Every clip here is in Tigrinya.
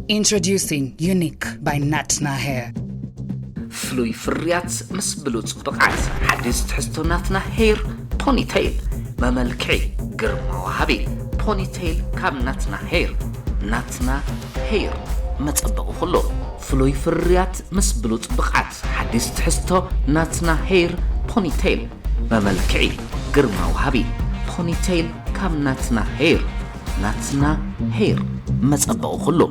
Introducing Unique by Natna Hair. ፍሉይ ፍርያት ምስ ብሉጽ ብቕዓት፣ ሓዲስ ትሕዝቶ ናትና ሄር ፖኒቴይል፣ መመልክዒ፣ ግርማ ወሃቢ። ፖኒቴይል ካብ ናትና ሄር። ናትና ሄር፣ መጸበቒ ኩሉ። ፍሉይ ፍርያት ምስ ብሉጽ ብቕዓት፣ ሓዲስ ትሕዝቶ ናትና ሄር ፖኒቴይል፣ መመልክዒ፣ ግርማ ወሃቢ። ፖኒቴይል ካብ ናትና ሄር። ናትና ሄር፣ መጸበቒ ኩሉ።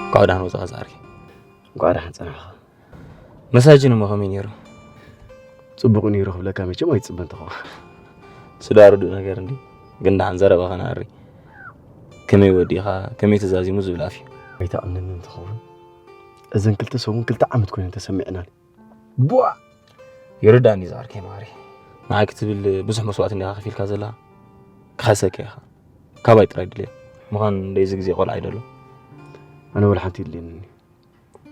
እንኳዕ ደሓን ወጻኻ ዝዓርከይ። እንኳዕ ደሓን ጸናሕኻ። መሳጅን እሞ ከመይ ነይሩ? ጽቡቕ ነይሩ ክብለካ መቸም ኣይትጽበን ትኸውን። ስዳ ርዱእ ነገር እንዲ፣ ግን ደሓን ዘረባ ከነኣሪ። ከመይ ወዲኻ፣ ከመይ ተዛዚሙ ዝብል ኣፍ እዩ። ኣይትኣምነንን ትኸውን። እዘን ክልተ ሰሙን ክልተ ዓመት ኮይነን ተሰሚዕናኒ። ቡዋ! ይርዳእኒ ዝዓርከይ ማሪ። ንዓይ ክትብል ብዙሕ መስዋእቲ እንዲኻ ከፊልካ ዘለኻ። ክኸሰካ ኢኻ። ካባይ ጥራይ ድልየ። ምዃን እንደዚ ግዜ ቆልዓ ኣይደሎ። ኣነ ወላ ሓንቲ የድልየንን እዩ።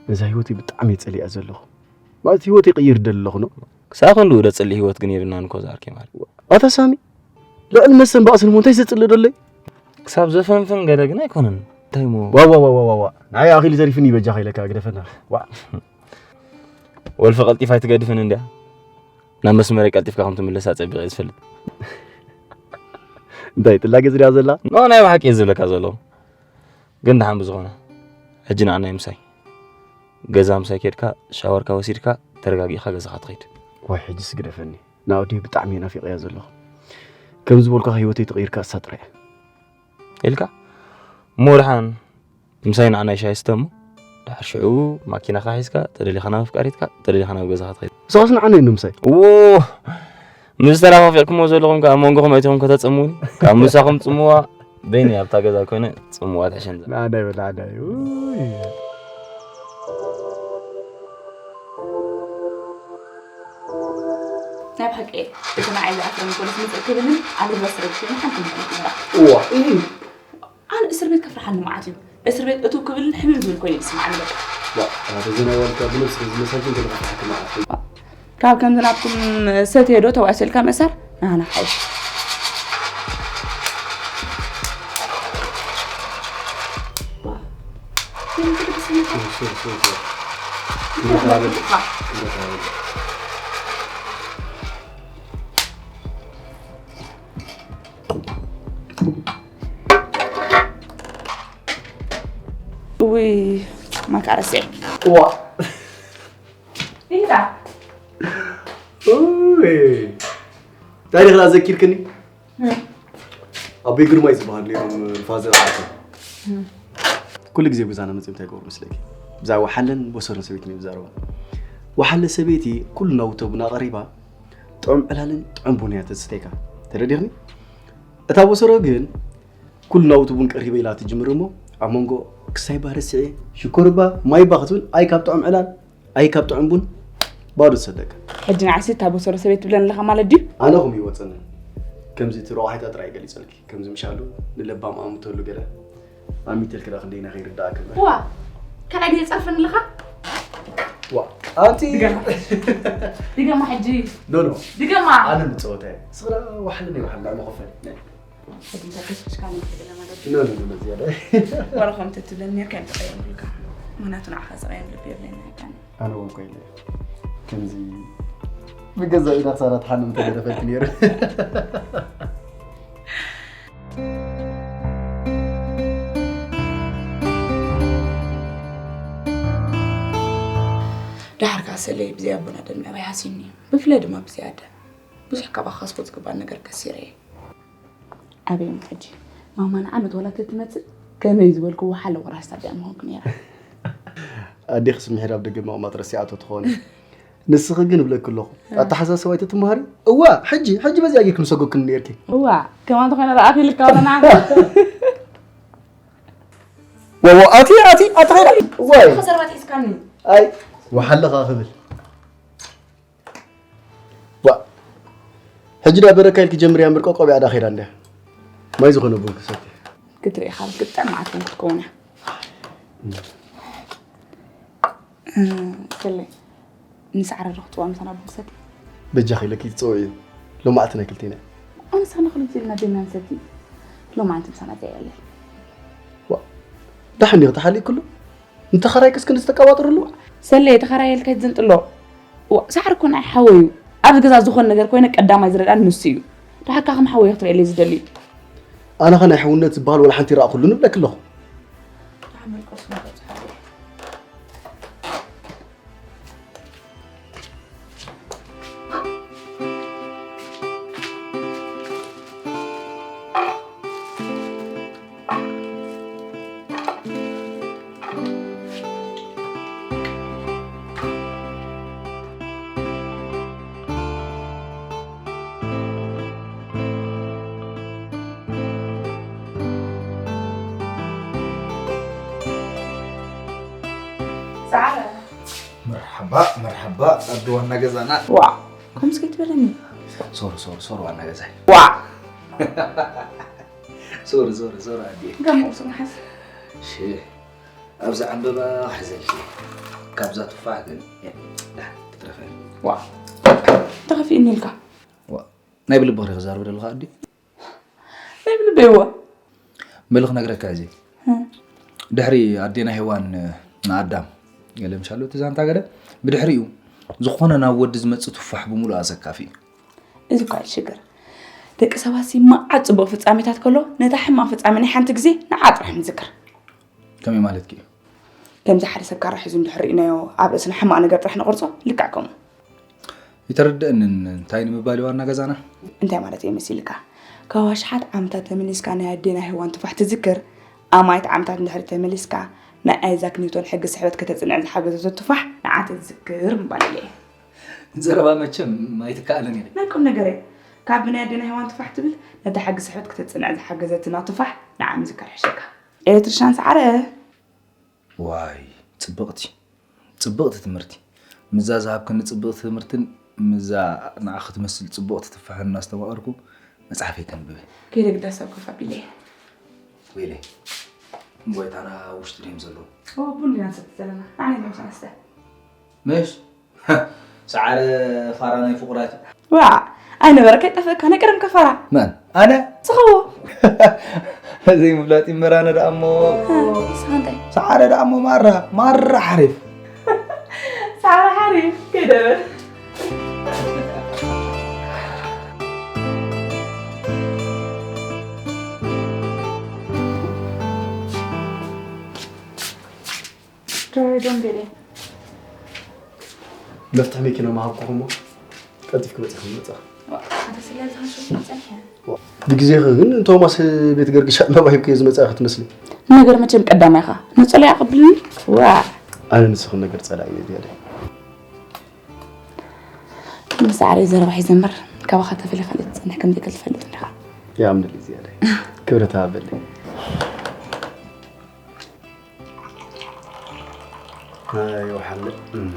ነዛ ህይወተይ ብጣዕሚ እየ ጸሊኣ ዘለኹ። ማለት ህይወተይ ቀይር ደሊ ኣለኹ ኖ። ክሳብ ክንድኡ ደጽሊ ህይወት ግን የብልናን እኮ ዝዓርከይ ማሪ። ኣታ ሳሚ፣ ልዕሊ መስተን ባእስን እሞ እንታይ ዘጽልእ ደለይ? ክሳብ ዘፈንፍን ገለ ግን ኣይኮነን። እንታይ እሞ? ዋ፣ ዋ፣ ዋ፣ ዋ፣ ዋ፣ ዋ። ንዓይ ኣኺሉ ተሪፍኒ በጃኻ ኢለካ ግደፈና። ዋ። ወልፊ ቀልጢፋ ኣይትገድፍን እንድያ። ናብ መስመረይ ቀልጢፍካ ከም ትምለስ ኣጸቢቐ እየ ዝፈልጥ። እንታይ ትላገጽ ድያ ዘላ? ኖ፣ ናይ ብሓቂ እየ ዝብለካ ዘለኹ። ግን ደሓን ብዝኾነ፣ ሕጂ ንዓና እዩ ምሳይ። ገዛ ምሳይ ኬድካ፣ ሻወርካ ወሲድካ፣ ተረጋጊእካ ገዛኻ ትኸይድ። ዋይ፣ ሕጅስ ግደፈኒ። ንኣወደይ ብጣዕሚ እየ ናፊቐያ ዘለኹ። ከም ዝበልኩኻ ህይወተይ ተቐይርካ እሳ ጥራይ እያ። ኢልካ? እሞ ደሓን ምሳይ ንዓናይ ሻሂ ስተ እሞ፣ ድሕር ሽዑ ማኪናኻ ሒዝካ፣ ተደሊኻ ናብ ኣፍቃሪትካ፣ ተደሊኻ ናብ ገዛኻ ትኸይድ። ንስኻስ ንዓና እዩ ንምሳይ? እዎ! ምስ ተራፋፊቕኩሞ ዘለኹም ከኣ ኣብ መንጎኹም ኣእቲኹም ከተጽምዉኒ፣ ካብ ምሳኹም ጽምዋ፣ በይነይ ኣብታ ገዛ ኮይነ ጽምዋ ትሕሸኒ። ንኣዳይ በል፣ ንኣዳይ። ኡይ። ናይ ብሓቂ እቲ ንዓይ ዝኣፍረኒ ፖሊስ ምጽእ ክብልን ኣብ ልበስ ረብሽን ሓንቲ ምኽንያት እያ። እዋ፣ እህ። ኣነ እስር ቤት ከፍርሓኒ መዓት እዩ። እስር ቤት እትው ክብልን ሕምም ዝብል ኮይኑ እዩ ዝስምዓኒ በቃ። ዋ፣ ኣነ እዚ ናይ ዋልታ ብነብሲ ዝመሳጅን ተለፋፍሓኪ መዓት እዩ። ካብ ከምዚ ናትኩም ሰትየ ዶ ተዋእሰልካ ምእሳር? ናና ሓይሽ። ዋ፣ ግን ትግዲ ስምዒት ሶሪ፣ ሶሪ፣ ሶሪ፣ ሶሪ። ይገርም ክብረት ሃበል። ይፋ። ክብረት ሃበል። ውይ፣ ማካ ረስዐ። ዋ። ይዛ። ኡይ። እንታይ ዲኻ ዘኪርክኒ? እም። ኣቦይ ግርማይ ዝበሃል ነይሮም ፋዘር ዓርኮ። እም። ኩሉ ግዜ ገዛና መጺኦም እንታይ ይገብሩ መስለኪ? ብዛዕባ ወሓለን ቦሰርን ሰበይትን እዮም ዝዛረቡ። ወሓለ ሰበይቲ ኩሉ ናውቲ ቡና ቀሪባ፣ ጥዑም ዕላልን ጥዑም ቡን እያ ተስተይካ። ተረዲኽኒ? እታ ቦሰሮ ግን ኩሉ ናውቲ ቡን ቀሪበ ኢላ ትጅምር እሞ፣ ኣብ መንጎ ክሳይ ባ ረሲዐ፣ ሽኮር ባ፣ ማይ ባ ክትብል፣ ኣይ ካብ ጥዑም ዕላል፣ ኣይ ካብ ጥዑም ቡን፣ ባዶ ትሰደካ። ሕጂ ንዓይሲ እታ ቦሰሮ ሰበይቲ ትብለኒ ኣለኻ ማለት ድዩ? ኣነ ኹም ይወጸኒ። ከምዚ እቲ ረቑሓይታ ጥራይ ገሊጸልኪ። ከምዚ ምሻሉ ንለባም ኣምተሉ ገለ ኣሚተልኪ ዳ ክንደይና ከይርዳእካ እምበር። ዋ፣ ካልኣይ ግዜ ጸርፈኒ ኣለኻ? ዋ፣ ኣንቲ ድገማ። ድገማ ሕጂ። ኖ፣ ኖ። ድገማ። ኣነ ምጸወታ እየ። ስኽራ ዋሕሊ ናይ ዋሕሊ ንዕመ ክፈል። ሕጂ እንታይ ከስክስካ ንክእል ማለት እዩ። ኖ፣ ኖ፣ ኖ፣ ዝያዳ። ዋላ ከምቲ ትብለኒ ኔርካ እየ ዝቐየምልካ። ምኽንያቱ ንዓኻ ዝቐየም ልቢ የብለይን ኣይኮነን። ኣነ እውን ኮይነ እየ። ከምዚ ብገዛእ ኢዳ ክሳራ ትሓምም ተገደፈልኪ ነይሩ። ደሓር ከኣ ሰለይ ብዘይ ኣቦና ደም ምዕባይ ሃስዩኒ እዩ። ብፍላይ ድማ ብዘይ ኣደ። ብዙሕ ካባኻ ከስቦ ዝግባእ ነገር ከሲረ እየ። ኣበይ እሞ ሕጂ? ማማ ንዓመት ዋላ ተትመጽእ ከመይ ዝበልኩ ወሓለ ወራስታ ድያ ምኾንኩ ነይራ። ኣዴኽስ ምሒር ኣብ ደገ ምቕማጥ ረሲዓቶ ትኾን። ንስኺ ግን እብለኪ ኣለኹ፣ እ። ኣተሓሳስባ ኣይትትምሃሪ? እዋ፣ ሕጂ፣ ሕጂ በዚኣ ጌርኪ ምሰጎግክኒ ነይርኪ። እዋ፣ ከማን ተኾይነ ረኣኺ ኢልካ ወለና። ዋው፣ ኣቲ፣ ኣቲ፣ ኣቲ ኸይዳ። ዋይ። ከሰርባት ሒዝካኒ። ኣይ፣ ወሓለ ኸኣ ክብል። ዋ፣ ሕጂ ዳ በረካ ኢልኪ ጀምርያ እምበር ቆቆቢያ ዳ ኸይዳ እንድያ። ማይ ዝኾነ ቡን ክሰቲ። ክትርኢ ካብ ክትጥዕም መዓት ቡን ክትከውን እያ። እ፣ ሰለይ፣ ንሰዓረ ዶ ክትጽውዓ ምሳና ቡን ክሰቲ? በጃኺ ኢለኪ ትጸውዒ እዩ። ሎማዕቲ ናይ ክልቴና። ኣነ ሳና ክልቴና ደና ንሰቲ። ሎማዕንቲ ምሳና ዘይዕለል። ዋ፣ ዳሕን ዲኺ ተሓሊእክሉ? ንተኸራይክስ ክንዲ ዝተቀባጥርሉ? ሰለይ፣ ተኸራይ ኢልካ ይትዘንጥሎ። ዋ፣ ሳዕሪ እኮ ንዓይ ሓወይ እዩ። ኣብዚ ገዛ ዝኾነ ነገር ኮይነ ቀዳማይ ዝረድኣኒ ንሱ እዩ። ደሓር ከኣ ከም ሓወይ ክትርእየለይ ዝደሊ እዩ። ኣነ ኸ ናይ ሕውነት ዝበሃል ወላ ሓንቲ ይረኣኹሉ ንብለኪ ኣለኹ። ሰዓረ። መርሓባ፣ መርሓባ፣ ኣዲ ዋና ገዛና። ዋ፣ ከምዚ ከይትበለኒ። ሶሪ፣ ሶሪ፣ ሶሪ፣ ዋና ገዛይ። ዋ። ሶሪ፣ ሶሪ፣ ሶሪ፣ ኣዲ። ጋሞ ቁርሲ መሓዝ። እሺ፣ ኣብዛ ዕምበባ ክሕዘልኪ። ካብዛ ቱፋሕ ግን፣ ያ፣ ዳ፣ ትትረፈ። ዋ፣ ተኸፊእኒ ኢልካ። ዋ፣ ናይ ብልቢ ክሪ ክዛረብ ዘለኻ ኣዲ? ናይ ብልበይ እዋ። በሊ ክነግረካ እዚ። እ። ድሕሪ ኣዴና ሄዋን ንኣዳም ገለ ምሻሉ እቲ ዛንታ ገለ ብድሕሪኡ ዝኾነ ናብ ወዲ ዝመጽእ ቱፋሕ ብምሉእ ኣሰካፊ እዩ። እዚ እኳ እዩ ሽግር። ደቂ ሰባት ሲ መዓት ጽቡቕ ፍጻሜታት ከሎ ነታ ሕማቕ ፍጻሜ ናይ ሓንቲ ግዜ ንዓ ጥራሕ ንዝክር። ከመይ ማለትኪ እዩ? ከምዚ ሓደ ሰብ ካራ ሒዙ እንድሕር ርኢናዮ ኣብ ርእስና ሕማቕ ነገር ጥራሕ ንቐርጾ ልክዕ ከምኡ። ይተረድእንን እንታይ ንምባል እዩ ዋና ገዛና? እንታይ ማለት እየ መሲልካ? ካብ ኣሽሓት ዓመታት ተመሊስካ ናይ ኣዴና ሄዋን ትፋሕ ትዝክር? ኣማኢት ዓመታት እንድሕር ተመሊስካ ናይ ኣይዛክ ኒውቶን ሕጊ ስሕበት ከተጽንዕ ዝሓገዘቶ ቱፋሕ ንዓ ተዝክር ምባል ኢለ እየ። ዘረባ መቸም ኣይትከኣልን ኢኺ። ናይ ቁም ነገር እየ። ካብ ብናይ ኣዴና ሄዋን ቱፋሕ ትብል ነታ ሕጊ ስሕበት ክተጽንዕ ዝሓገዘትና ቱፋሕ ንዓ ምዝካር ይሕሸካ። ኤሌክትሪሻን ሰዓረ። ዋይ፣ ጽብቕቲ፣ ጽብቕቲ ትምህርቲ። ምዛ ዝሃብክኒ ጽብቕቲ ትምህርትን ምዛ ንዓኺ ትመስል ጽብቕቲ ትፋሕን እናስተማቐርኩ መጽሓፈይ ከንብበ። ከይደ ግዳ ሰብ ኮፍ ኣቢለ እየ። ወይለይ፣ እምቦይታና ውሽጢ ድዮም ዘለዉ? ኦ፣ ቡን ኢና ንሰቲ ዘለና። ንዓና ኢሎም ሰለስተ። ምሽ? ሰዓረ ፋራ ናይ ፍቑራት እዩ። ዋ፣ ኣይነበረ ከይጠፍእካ ናይ ቀደም ከፋራ። መን? ኣነ? ስኸዎ። ዘይምፍላጥ ይመራነ ደኣ እሞ። እ፣ ንስኻ እንታይ? ሰዓረ ደኣ እሞ ማራ፣ ማራ ሓሪፍ። ሰዓረ ሓሪፍ፣ ከይደበል። ጆርጆ ደንቤሌ። መፍትሕ መኪና መሃብኩኹም እሞ ቀልጢፍኪ መጺኺ ምመጻኺ። ዋ፣ ኣንተ ስለ ዝሃንሽ ጸኒሐ። ብግዜኺ ግን ቶማስ ቤት ገርግሽ ኣናባሂብክዮ ዝመጻ ኢኺ ትመስሊ። ነገር መቸም ቀዳማይ ኢኻ። ንጸላኢ ኣቐብልኒ። ዋ። ኣነ ንስኺ ነገር ጸላኢ እየ ዝያዳ። ምስ ዓረይ ዘረባ ሒዘ እምበር ካባኻ ተፈልየ ካልእ ትጸንሕ ከም ዘይክእል ትፈልጥ እንዲኻ። የኣምነለይ ዝያዳ። ክብረት ሃበለይ። ኣይወሓለ። እም።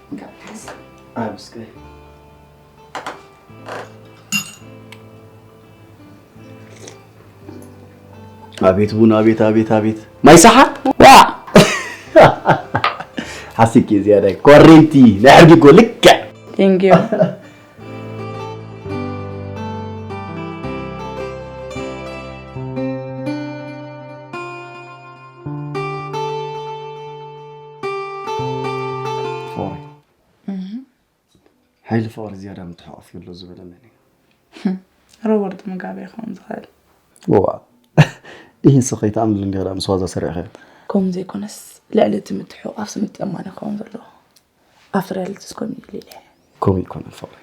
እንካ ብሓስ። ኣብስከ። ኣቤት ቡን፣ ኣቤት፣ ኣቤት፣ ኣቤት። ማይ ሰሓ? ዋ! ሓሲብኪ ዝያዳይ። ኮሬንቲ፣ ናይ ሕርጊጎ ልክዕ። Thank you። ፍቕሪ። እህ። ሓይሊ ፍቕሪ ዝያዳ ምትሕቑቓፍ ይህሉ ዝበለ መን እዩ? ሮበርት ሙጋቤ ክኸውን ዝኽእል። እዋ። ይህ ንስኺ ከይትኣምንሉ እንዲኺ ደኣ ምስ ዋዛ ሰሪዕኽዮ። ከምኡ ዘይኮነስ፣ ልዕሊ እቲ ምትሕቑቓፍሲ ምትእምማን እዩ ክኸውን ዘለዎ። ኣብቲ ሪያሊቲስ ከምኡ እዩ ኢለ እየ። ከምኡ ኣይኮነን ፍቕሪ።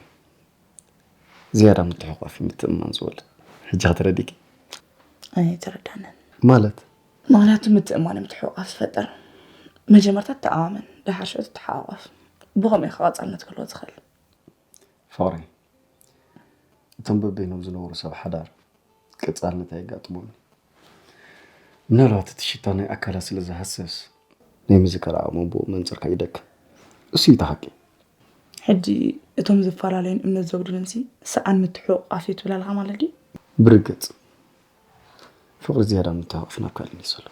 ዝያዳ ምትሕቑቓፍ እዩ ምትእምማን ዝወልድ። ሕጂ ኸ ተረዲእኪ? ኣይተረዳንን። ማለት? ምኽንያቱ ምትእምማን ምትሕቑቓፍ ዝፈጥር። መጀመርታ ትተኣማመን፣ ደሓር ሽዑ ትተሓቋቖፍ። ብኸምኡ እዩ ቀጻልነት ክህልዎ ዝኽእል። ፍቕረይ፣ እቶም በበይኖም ዝነበሩ ሰብ ሓዳር ቀጻልነት ኣየጋጥሞምን። ምናልባት እቲ ሽታ ናይ ኣካላት ስለ ዝሃስስ፣ ናይ ምዝካር ዓቕሞም ብኡ መንጽር ከይደክም። እሱ እዩ እቲ ሓቂ። ሕጂ እቶም ዝፈላለዩን እምነት ዘጉድሉንሲ ሰኣን ምትሕቑቓፍ እዩ ትብል ኣለኻ ማለት ድዩ? ብርግጽ። ፍቕሪ ዝያዳ ምትሕቑቓፍ ናብ ካልእ እዩ ዘሎ።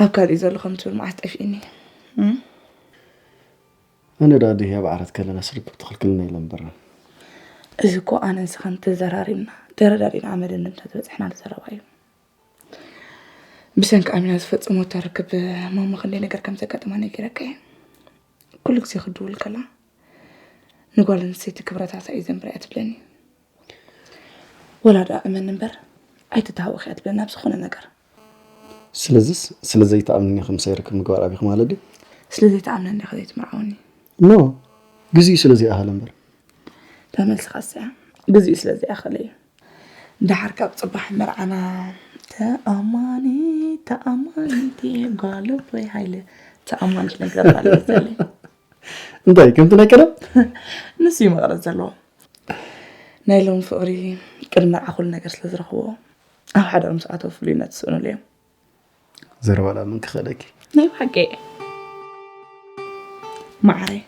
ኣብ ካልእ እዩ ዘሎ ከም ትብል መዓስ ጠፊእኒ? እም? ኣነ ደኣ ድህያብ ዓራት ከለናስ ርክብ ትኽልክልና ኢለ እምበር። እዚ እኮ ኣነ ንስኻን ተዘራሪብና፣ ተረዳዲእና ኣብ መደምደምታ ዝበጻሕናሉ ዘረባ እዩ። ብሰንኪ ኣሚና ዝፈጸመቶ ርክብ ማማ ክንደይ ነገር ከም ዘጋጠማ ነጊረካ እየ። ኩሉ ግዜ ክድውል ከላ፣ ንጓል ኣንስተይቲ ክብረታታ እዩ ዘንብር እያ ትብለኒ። ወላ ደኣ እመን እምበር፣ ኣይትተሃወኽ እያ ትብለኒ ኣብ ዝኾነ ነገር። ስለዚስ፣ ስለ ዘይትኣምንኒ ከምሳይ ርክብ ምግባር ኣቢኺ ማለት ድዩ? ስለ ዘይትኣምነኒ ኢኻ ዘይትምርዓወኒ። ኖ፣ ግዜኡ ስለ ዘይኣኸለ እምበር። እታ መልስኻስ እያ፣ ግዜኡ ስለ ዘይኣኸለ እዩ። ደሓር ካብ ጽባሕ መርዓና ተኣማኒት፣ ተኣማኒት እየ ጓል ኣቦይ ሃይለ፣ ተኣማኒት ነግረካ ኣለይ። እንታይ፣ ከምቲ ናይ ቀደም? ንሱ እዩ መቐረት ዘለዎ። ናይ ሎሚ ፍቕሪ ቅድሚ መርዓ ኩሉ ነገር ስለ ዝረኽብዎ፣ ኣብ ሓዳር ምስ ኣተው ፍሉይነት ዝስእኑሉ እዮም። ዘረባ ደኣ መን ክኽእለኪ? ናይ ብሓቂ። መዓረይ፣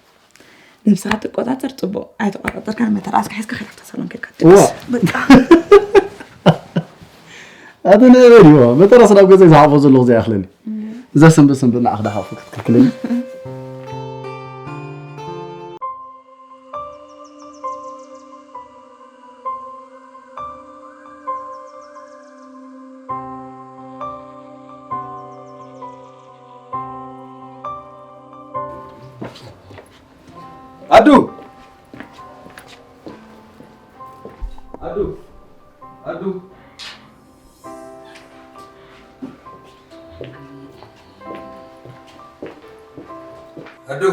ንብስኻ ትቆጻጸር ጽቡቕ፣ ኣይተቆጻጸርካን መተርኣስካ ሒዝካ ከይድካ ሳሎን ከይድካ ዋ። ትድቅስ። በቃ። ኣቲ ንእበል ይዋ፣ መተርኣስ ናብ ገዛይ ዝሓፎ ዘለኹ ዘይኣኽለኒ። እዛ ሰንበት ሰንበት ንዓኽ ደሓፎ ክትክልክለኒ። ኣዱ! ኣዱ! ኣዱ! ኣዱ!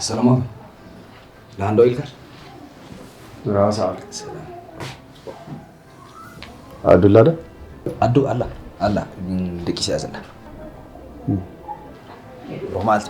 ሰላማዊ፣ ደሓን ዶ ኢልካ? ራስ ኣለ። ሰላም። ኣዱ ኣላ ዶ? ኣዱ ኣላ፣ ኣላ፣ ግን ደቂሳ እያ ዘላ። እም። ሩቕ መዓልቲ።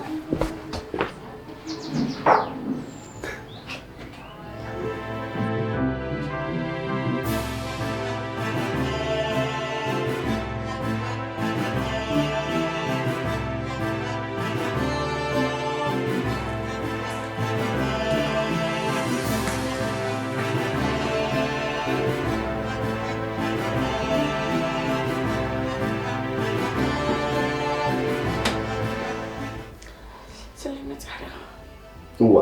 ስለይ መጽሓ ዲኻ? እዋ።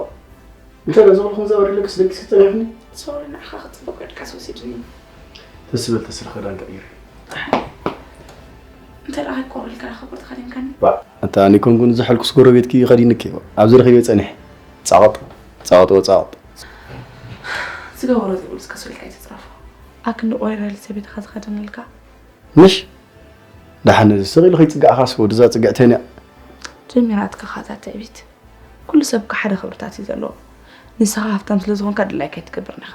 እንታይ ደኣ ዝብልኩም ዘወር ኢለክስ ደቂስ ክጸኒሕኒ? ሶሪ፣ ንዓኻ ክጽበቅ ወድቃስ ወሲድኒ። ተስበል ተስረ ክዳን ቀይሪ። እንታይ ደኣ ኣይቆርልካ ደኣ ከቦር ተኸዲንካኒ? ባ፣ ኣታ ኣነ ኮንኩን ዝሐልኩስ ጎረቤትኪ ከዲንኪ ኣብዚ ረኺበ ጸኒሕ። ጻቕጥ፣ ጻቕጥ፣ ጻቕጥ። ዝገበሮ ዘይብሉ እስከ ስልካ ኣይትጽረፎ። ኣክንዲ ቆሪረሊ ሰበይትኻ ዝኸደነልካ። ምሽ? ደሓን እዚ ስቕ ኢሉ ከይጽጋዕኻስ ወድዛ ጽግዕተን እያ። ጀሚራትካ ኻታ ትዕቢት። ኩሉ ሰብ እኮ ሓደ ክብርታት እዩ ዘለዎ። ንስኻ ሃብታም ስለ ዝኾንካ ድላይካ ኣይትገብርን ኢኻ።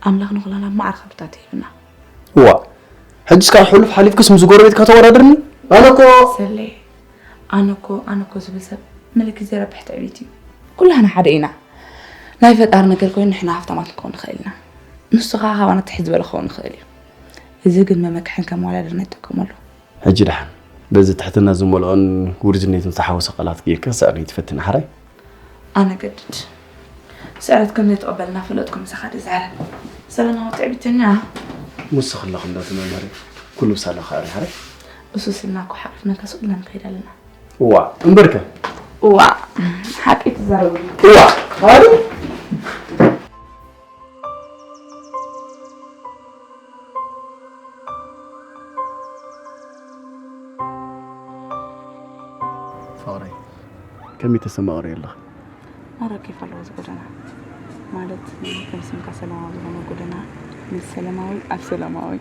ኣምላኽ ንኹላና ማዕረ ክብርታት ይህብና። እዋ፣ ሕጅስ ካብ ሕሉፍ ሓሊፍክስ ምስ ጎረቤትካ ተወዳድርኒ? ኣነ እኮ ሰሌ፣ ኣነ እኮ፣ ኣነ እኮ ዝብል ሰብ ምልክት ዘይረብሕ ትዕቢት እዩ። ኩላህና ሓደ ኢና። ናይ ፈጣሪ ነገር ኮይኑ ንሕና ሃብታማት ክንከውን ንኽእል ኢና። ንሱ ኸኣ ካባና ትሕት ዝበለ ክኸውን ይኽእል እዩ። እዚ ግን መመክሕን ከም መወዳደርን ኣይትጥቀመሉ። ሕጂ ደሓን በዚ ትሕትና ዝመልኦን ውርዝነትን ዝተሓወሶ ቃላት ጌርካ ክስዕረኒ ትፈትን ሓራይ? ኣነ ገድድ ስዕረት ከም ዘይትቕበል እናፈለጥኩ ምሳኻ ድዛረብ። ሰላማዊ ትዕቢተኛ። ምስ ከለኹ እንዳተመርመረ ኩሉ ብሳላኻ ኣሪ ሓራይ? እሱስ ኢልና እኮ ሓቂፍና ከስኡልና ንኸይድ ኣለና። እዋ፣ እምበርከ? እዋ፣ ሓቂ ትዛረቡ። እዋ፣ ኣሪ? ፍቕረይ፣ ከመይ ተሰማቕሪ ኣለኺ? ኣረ ኬፍ ኣለዎ እዚ ጎደና። ማለት ከም ስምካ ሰላማዊ ዝኾነ ጎደና፣ ምስ ሰላማዊ ኣብ ሰላማዊ።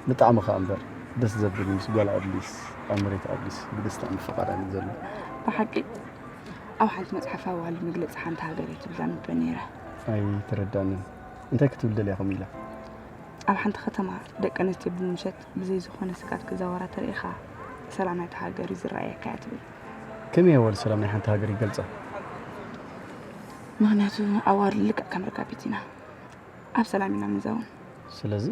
ብጣዕሚ ኸኣ እምበር ደስ ዘብል፣ ምስ ጓል ኣብሊስ ኣብ መሬት ኣብሊስ ብደስታ ምፍቓር እዩ ዘሎ። ብሓቂ ኣብ ሓንቲ መጽሓፍ ኣዋልድ መግለጺ ሓንቲ ሃገር እየ ትብል ኣንብበ ነይረ። ኣይተረዳንን። እንታይ ክትብል ደልያ ከምኡ ኢላ? ኣብ ሓንቲ ከተማ ደቂ ኣንስትዮ ብምሸት ብዘይ ዝኾነ ስግኣት ክዛወራ ተሪኢኻ፣ ሰላም ናይታ ሃገር እዩ ዝረኣየካ እያ ትብል። ከመይ ኣዋልድ ሰላም ናይ ሓንቲ ሃገር ይገልጻ? ምኽንያቱ ኣዋልድ ልክዕ ከም ርጋቢት ኢና። ኣብ ሰላም ኢና ንዛውን። ስለዚ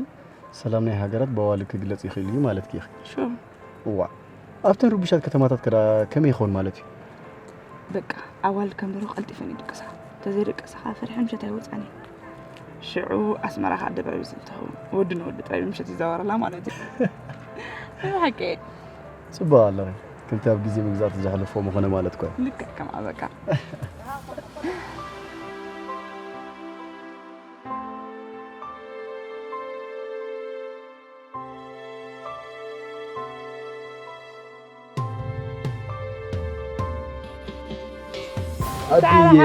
ሰላም ናይ ሃገራት ብኣዋልድ ክግለጽ ይኽእል እዩ ማለትኪ ኢኺ? ሹር። እዋእ! ኣብተን ርቡሻት ከተማታት ከ ደኣ ከመይ ይኸውን ማለት እዩ? በቃ፣ ኣዋልድ ከም ደርሆ ቀልጢፈን ይድቅሳ። እንተዘይደቀሳ ኸኣ ፈሪሐን ምሸት ኣይወጻን እየን። ሽዑ ኣስመራ ኸኣ ኣደባባይ ብዝብል ትኸውን። ወዲ ንወዲ ጥራይ ብምሸት ይዛወረላ ማለት እዩ። ብሓቂ። ጽቡቕ ኣለኺ። ክልተ ኣብ ግዜ መግዛእቲ ዘሕለፍዎ ምኾነ ማለት እኮ እዩ። ልክዕ ከም ኣበቃ። ኣዱየ።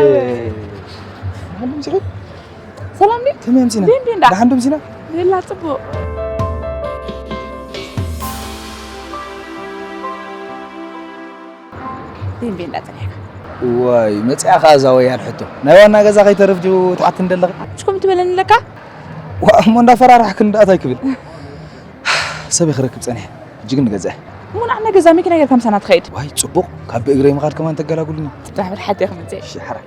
ሰላም ድዩ? ከመይ ኣምሲና? ደን ደን ዳ። ደሓን ዶ ኣምሲና? ደላ ጽቡቕ። ደን ደን ዳ ጸኒሕካ። ዋይ፣ መጺኣ ኸኣ እዛ ወያል ሕቶ። ናይ ዋና ገዛ ከይተርፍ ድዩ ትሓትኒ ዘለኺ? ምሽ ከምኡ ትበለኒ ኣለካ? ዋ፣ እሞ እንዳፈራራሕክኒ ደኣ እንታይ ክብል? ሰበይ ክረክብ ጸኒሐ። ሕጂ ግን ንገዝኣ። እሞ ንዓና ገዛ መኪና ጌርካ ምሳና ትኸይድ? ዋይ፣ ጽቡቕ። ካብ ብእግረይ ምኻድ ከማን ተገላግሉኒ። ጽባሕ ብልሓት እየ ክመጽእ። እሺ፣ ሓራ።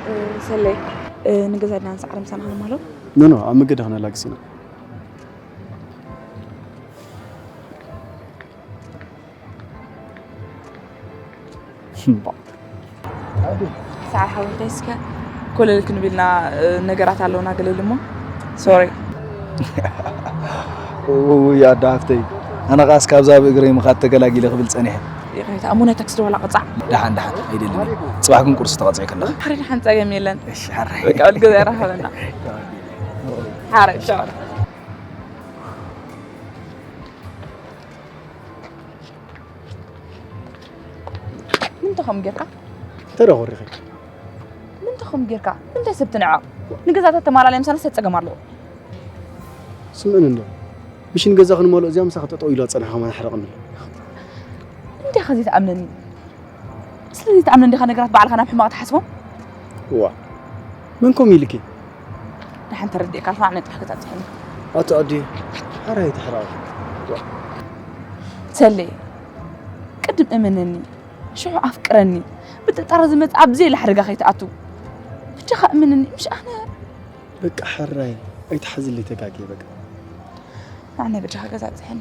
እ፣ ሰለይ፣ እ፣ ንገዛ ዲና ንሰዓር ምሳና ክንማሎ? ኖ፣ ኖ፣ ኣብ መገዲ ክነላግስ ኢና። እምባ። ሰዓር ሓወይ፣ እንታይ እስከ ኮለል ክንብልና፣ እ፣ ነገራት ኣለውና ገለ ኢሉ እሞ። ሶሪ። ውይ፣ ኣደ ሃፍተይ። ኣነ ኸኣስ ካብዛ ብእግረይ ምኻድ ተገላጊለ ክብል ጸኒሐ። ይቕሬታ፣ እሞ ናይ ታክሲ ዶ ዋላ ቅጻዕ? ደሓን፣ ደሓን፣ ኣይደልን እዩ። ጽባሕ ግን ቁርሲ ተቐጺዑ ከለኻ። ሓራይ ደሓን ጸገም የለን። እሺ፣ ሓራይ። በቃ፣ ወልገዛ ይራኸበና። ሓራይ፣ ቻው። ምንታይ ከምኡ ጌርካ? እንታይ ደኣ ኮሪኺ? ምንታይ ከምኡ ጌርካ? ምንታይ ሰብ ትንዕቕ? ንገዛታት ተማላልያ ምሳና ሰብ ጸገም ኣለዎ። ስምዕኒ እንዶ። ምሽ ንገዛ ክንመልኦ እዚኣ ምሳኺ ጠጠው ኢሉ ዝጸንሐ ከማን ኣሕርቕኒ ኣሎ። ኸዚ ትኣምነኒ? ስለዚ ትኣምነኒ ዲኻ ነገራት ባዕልኻ ናብ ሕማቕ ትሓስቦም? እዋ፣ መን ከምኡ ኢልኪ? ደሓን ተረዲእካ ኣለኻ፣ ኣነ ጥራሕ ክተብፅሐኒ። ኣቶ ኣዲ፣ ሓራይ ተሕራቕ። ሰሌ፣ ቅድም እመነኒ፣ ሽዑ ኣፍቅረኒ። ብጥርጣረ ዝመጽእ ኣብ ዘይለ ሓደጋ ከይትኣቱ። ብጃኻ እመነኒ፣ ምሽ ኣነ በቃ ሓራይ፣ ኣይትሓዝለይ ተጋግየ በቃ። ንዓናይ በጃኻ ገዛ ኣብፅሐኒ።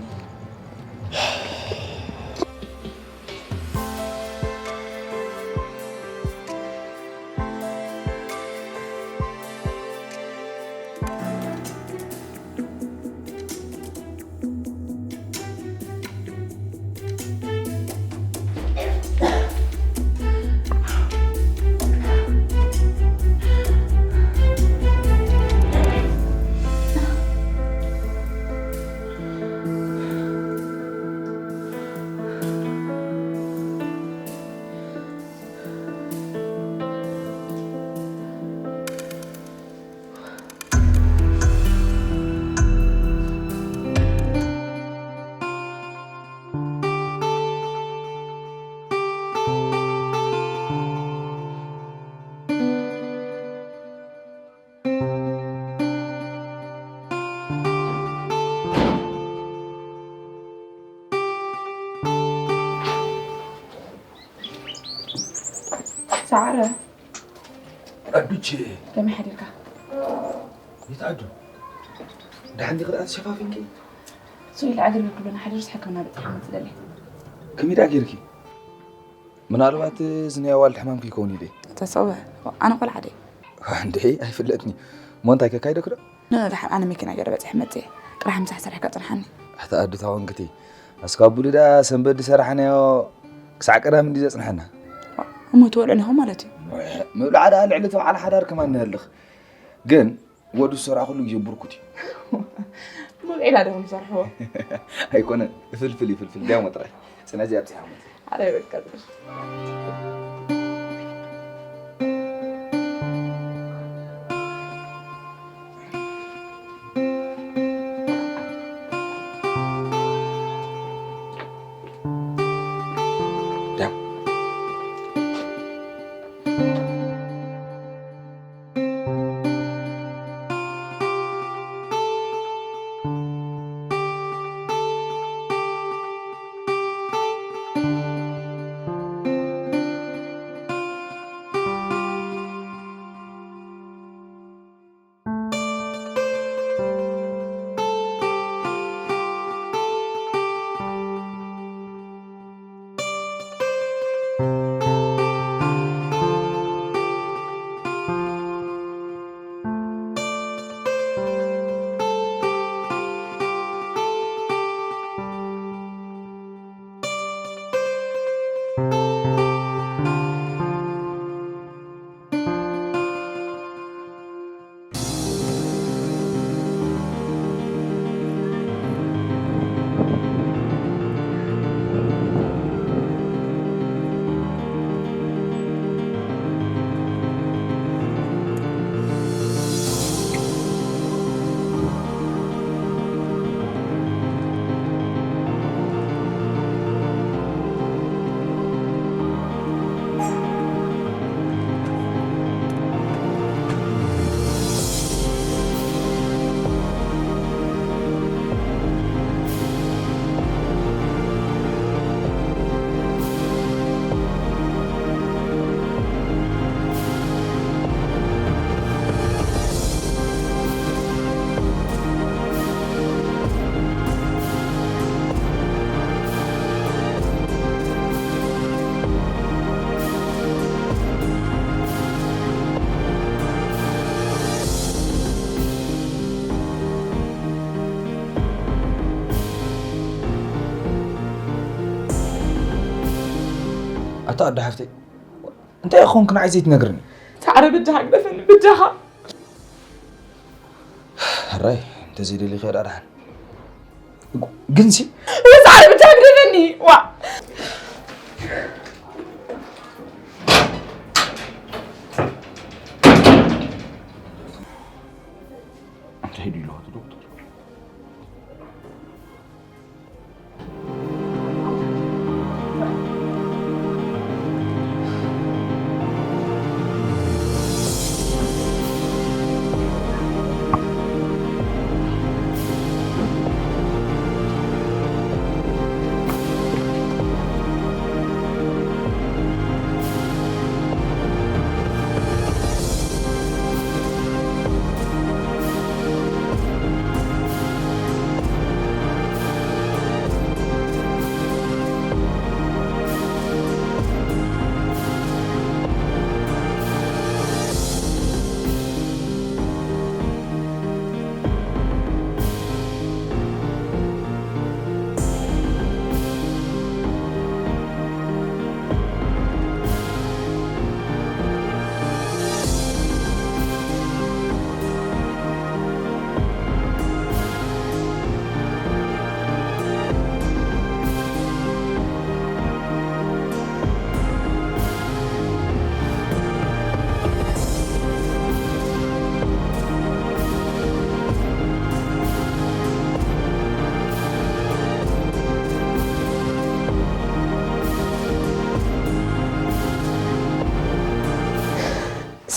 ሰዓረ ኣዱቼ ከመይ ሓዲርካ? ይትኣዱ ደሓን ዲኺ ደኣ ተሸፋፊንኪ? ስዊል ዕግርግር ክብለና ሓዲሩስ ሕክምና በፂሐ ክመፅእ ደልየ። ከመይ ደኣ ጌርኪ? ምናልባት እዚ ናይ ኣዋልድ ሕማም ከይከውን ኢለ። ተሰበ ኣነ ቆልዓ ደይ እንዴ ኣይፍለጥኒ እሞ እንታይ ከካይደክዶ? ንደሓን ኣነ መኪና ገይረ በፂሐ መፅየ። ጥራሕ ምሳሕ ሰሪሕካ ፅንሓኒ። ኣታ ኣዱ ታወንክቲ ኣስካ ኣቡሉ ደኣ ሰንበዲ ሰራሕናዮ ክሳዕ ቀዳም እንዲ ዘፅንሐና። እሞ ትበልዑ ኒኹም ማለት እዩ። ምብላዕ ደኣ ልዕሊ እቲ በዓል ሓዳር ከማን ንህልኽ ግን ወዱ ዝሰራ ኩሉ ግዜ ብርኩት እዩ። ብብዒላ ዶ ንሰርሕዎ? ኣይኮነን ፍልፍል እዩ ፍልፍል ዳሞ ጥራይ ፅነዚ ኣብፅሓ ኣረ ይበልካ ዝብል። ኣታ ኣዶ ሓፍተይ እንታይ ኾንክ ንዓይ ዘይትነግርኒ? ሳዕረ ብጃኻ ግደፈኒ ብጃኻ። ሕራይ እንተዘይደሊኸ ደኣ ደሓን። ግንሲ ሳዕረ ብጃኻ ግደፈኒ። ዋ እንታይ ድዩ ኢልዎ እቲ ዶክተር?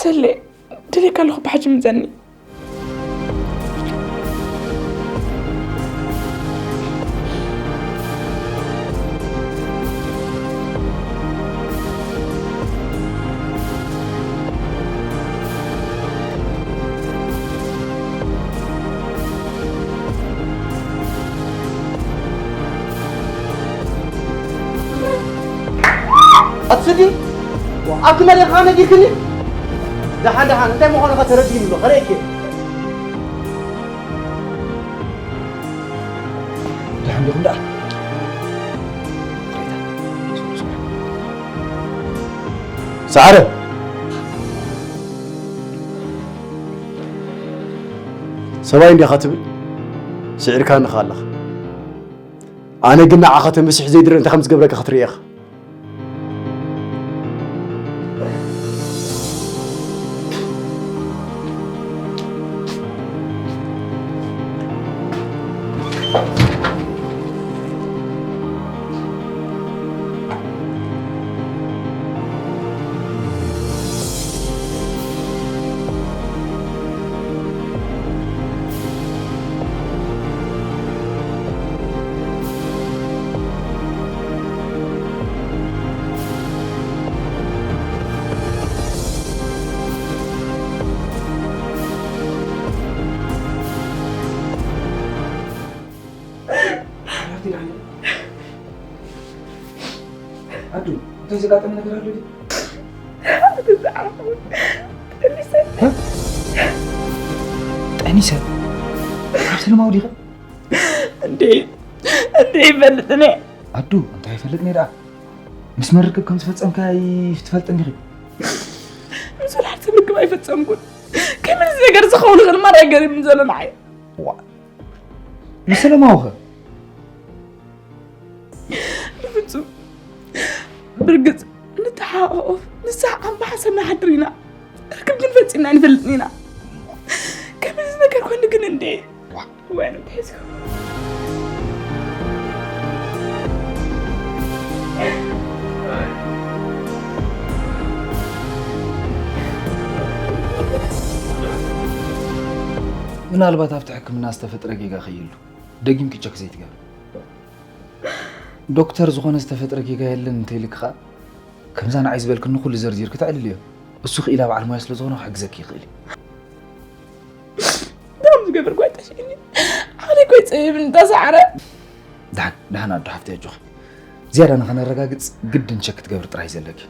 ደሌ ደሌካ ኣለኹ ብሓጂ ምዘኒ። ኣትስዲ ኣቲ መሪኻ ነጊርክኒ። ደሓን ደሓን እንታይ ምዃኑ ኸ ተረዲእኒ ኣሎ ኸርእየኪ። ደሓን ዲኹም ደኣ? ሰዓረ፣ ሰብኣይ እንዲኻ ትብል ስዒርካኒ ኸኣ ኣለኻ። ኣነ ግን ንዓኻ ተምስሕ ዘይድረ እንታይ ከም ዝገብረካ ክትርኢ ኢኻ። ኣዱ፣ እንታይ ዘጋጠመ ነገር ኣሎ ድዩ? ጠኒሰ። እ? ጠኒሰ? ኣብ ሰለማዊ ዲኸ? እንዴ፣ እንዴ ይፈልጥኒ። ኣዱ፣ እንታይ ይፈልጥኒ ደኣ? ምስ መን ርክብ ከም ዝፈጸምካ ይትፈልጥ እንዲኺ? ምስ ወላድ ሰብ ርክብ ኣይፈጸምኩን። ከመይ እዚ ነገር ዝኸውን ይኽእል? ማራ ይገርም ዘሎ ንዓይ። ዋ፣ ምስ ሰለማዊ ኸ? ብፍጹም። ብርግጽ ንተሓቋቖፍ፣ ንስሓቕ፣ ኣብ ሓሳብ ንሓድር ኢና። ርክብ ግን ፈጺምና ኣይንፈልጥን ኢና። ከመይ እዚ ነገር ኮይኑ ግን እንዴ? ዋ። ወይ ኣነ ተሒዝኩ። ምናልባት ኣብቲ ሕክምና ዝተፈጥረ ጌጋ ከይህሉ፣ ደጊምኪ ቸክ ዘይትገብሪ? ዶክተር ዝኾነ ዝተፈጥረ ጌጋ የለን እንተኢልኪ ኸኣ፣ ከምዛ ንዓይ ዝበልክኒ ኩሉ ዘርዚርኪ ተዕልልዮ። እሱ ክኢላ በዓል ሞያ ስለ ዝኾነ ክሕግዘኪ ይኽእል እዩ። ደም ዝገብር ጓይታ ሽእኒ። ዓቕሊ ኮይ ጸቢብኒ ተሳዕረ። ደሓን፣ ደሓን ኣዶ ሓፍተይ ኣጆኺ። ዝያዳ ንኸነረጋግጽ ግድን ቸክ ክትገብሪ ጥራይ ዘለኪ።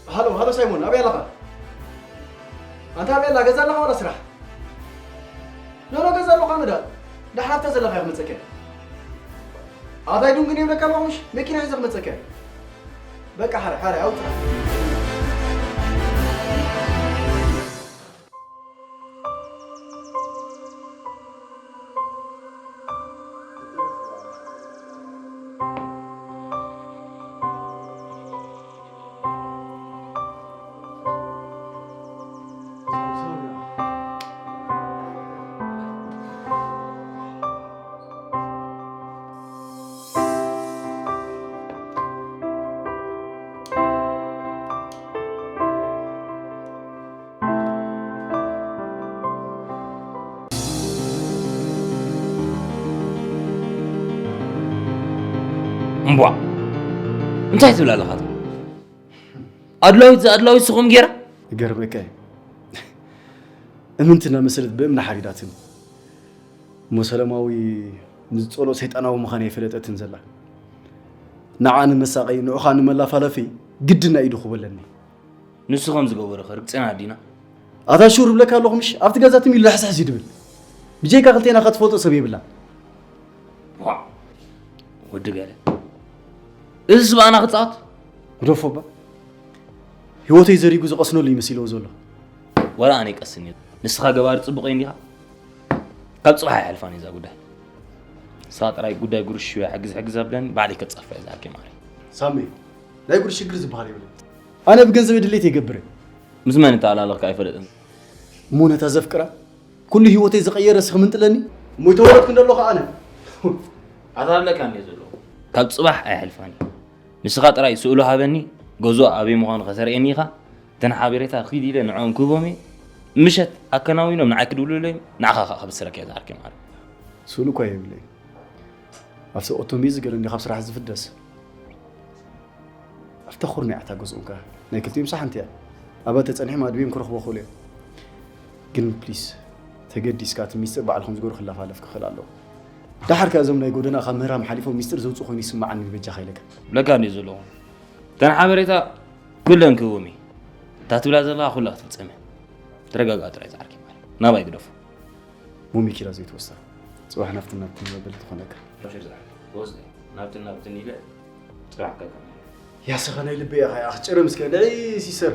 ሃሎ፣ ሃሎ ሳይሞን፣ ኣበይ ኣለኻ? ኣንታ ኣበይ ኣላ? ገዛ ኣለኻ ዋላ ስራሕ? ኖ፣ ኖ፣ ገዛ ኣለኹ ኣነ ዳ-፣ ዳሕራፍታ ዘለኻ እየ ክመጸካ እየ። ኣታይ ዱንግን የብለካ ኣለኹ ምሽ? መኪና ሒዘ ክመጸካ እየ። በቃ ሓራይ፣ ሓራይ፣ ኣብኡ ጥራሕ። እምቧ፣ እንታይ ትብል ኣለኻ? ኣድላዊት ዘኣድላዊት ስኹም ጌራ? ይገርመካ እዩ። እምንቲ እናመሰለት ብእምኒ ሓሪዳትኒ። እሞ ሰለማዊ ንዝጸልኦ ሰይጣናዊ ምዃን ኣይፈለጠትን ዘላ። ንዓ ንመሳቐይ ንዑኻ ንመላፋለፊ ግድና ኢዱ ክበለኒ። ንሱ ከም ዝገበሮ ኸ ርግጸና ዲና? ኣታ ሹር እብለካ ኣለኹ ምሽ ኣብቲ ገዛ ትም ኢሉ ሕስሕስ እዩ ድብል። ብጀይካ ክልቴና ከትፈልጦ ሰብ የብላን። ዋእ፣ ወዲ ገለ። እዝስ ብኣና ክጻወት? ግደፎ እባ። ህይወተይ ዘሪጉ ዝቐስነሉ እዩ መሲልዎ ዘሎ። ዋላ ኣነ ይቀስን እዩ። ንስኻ ገባሪ ጽቡቕ እንዲኻ። ካብ ጽባሕ ኣይሓልፋን እዛ ጉዳይ። ንስኻ ጥራይ ጉዳይ ጉርሽ ሕግዝ ሕግዝ ኣብለኒ ባዕለይ ከጻፍያ ዝኣርኪ ማሪ። ሳሚ፣ ናይ ጉርሽ ሽግር ዝበሃል የብለን። ኣነ ብገንዘበይ ድሌት ይገብር። ምስ መን እተኣላለኽካ ኣይፈለጥን። እሞ ነታ ዘፍቅራ ኩሉ ህይወተይ ዝቐየረ ስኺ ምንጥለኒ እሞ ይተወረድኩ እንደለኹ ኣነ። ኣታለካ እንደ ዘለኹ ካብ ጽባሕ ኣይሕልፋን እዩ። ንስኻ ጥራይ ስእሉ ሃበኒ፣ ገዝኡ ኣበይ ምዃኑ ከተርእየኒ ኢኻ። እተን ሓበሬታ ኪድ ኢለ ንዕኦም ክህቦም እየ። ምሸት ኣከናዊኖም ንዓይ ክድውሉለይ፣ ንዓኻ ኸኣ ከብስረካ እየ ዝዓርኪ ማለት። ስእሉ እኳ የብለይ። ኣብ ሰብኦቶም እዩ ዝገርም ካብ ስራሕ ዝፍደስ። ኣብታ ኩርናዕ እታ ገዝኦም ከኣ ናይ ክልቲኦም ሳሓንቲ እያ። ኣብኣ ተጸኒሖም ኣድብዮም ክረኽቦ ክእሉ እዮም። ግን ፕሊስ ተገዲስካ እቲ ሚስጥር ባዕልኹም ዝገሩ ክላፋለፍ ክኽእል ኣለዎ። ደሓር ከኣ እዞም ናይ ጎደና ካብ ምህራም ሓሊፎም ሚስጥር ዘውፅኡ ኮይኑ ይስምዓኒ በጃኻ ኢለካ። ብለካ እንድዩ ዘለኹ። እተን ሓበሬታ ኩለን ክህቦም እየ። እታ ትብላ ዘለኻ ኩላ ክትፍጸም እያ። ተረጋግኣ ጥራይ ዝዓርከይ ማለት ናባይ ግደፎ። ሞሚ ኪራ ዘይትወስዳ። ጽባሕ ናብትን ናብትን መበል ትኾነካ። ሮሸር ዝዓርከይ። ወስደ። ናብትን ናብትን ኢለ ጽባሕ ከካ። ያስኸ ናይ ልበይ ኢኻ ያኽ ጭርም እስከ ልዒ ሲሰር።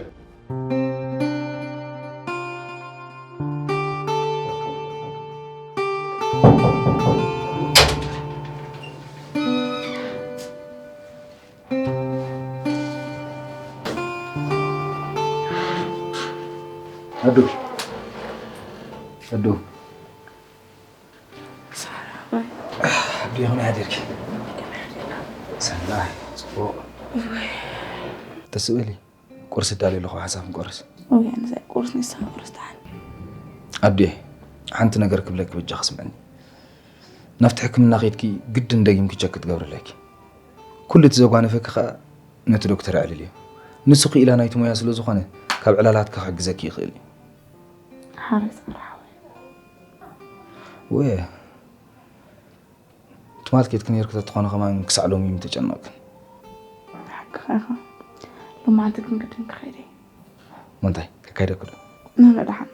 ኣዱ ኣዱ ኣዱ ከመይ ሓዲርኪ? ሰናይ ጽቡቕ። ተስእሊ ቁርሲ ዳልየ ኣለኹ ሓንሳብ ክንቆርስ። ወይ ኣነ ቁርስ ንስኻ ቁርስ ደሓን። ኣዱየ ሓንቲ ነገር ክብለኪ በጃኺ ስምዕኒ። ናብቲ ሕክምና ከይድኪ ግድን ደጊምኪ ቸክ ክትገብርለኪ። ኩሉ እቲ ዘጓነፈኪ ከኣ ነቲ ዶክተር ኣዕልልዮ። ንሱ ክኢላ ናይቲ ሞያ ስለ ዝኾነ ካብ ዕላላትኪ ክሕግዘኪ ይኽእል እዩ። ሓራይ ጻዕሪ ሓወይ። ወየ ትማል ኬድኪ ነይርኪ ተትኾነ ከማን ክሳዕ ሎሚ ምተጨነቕክን። ሓቅኻ ኢኻ። ሎማዓንቲ ግን ግድን ክኸይድ እየ። እሞ እንታይ ከካይደኪ ዶ? ኖኖ ደሓን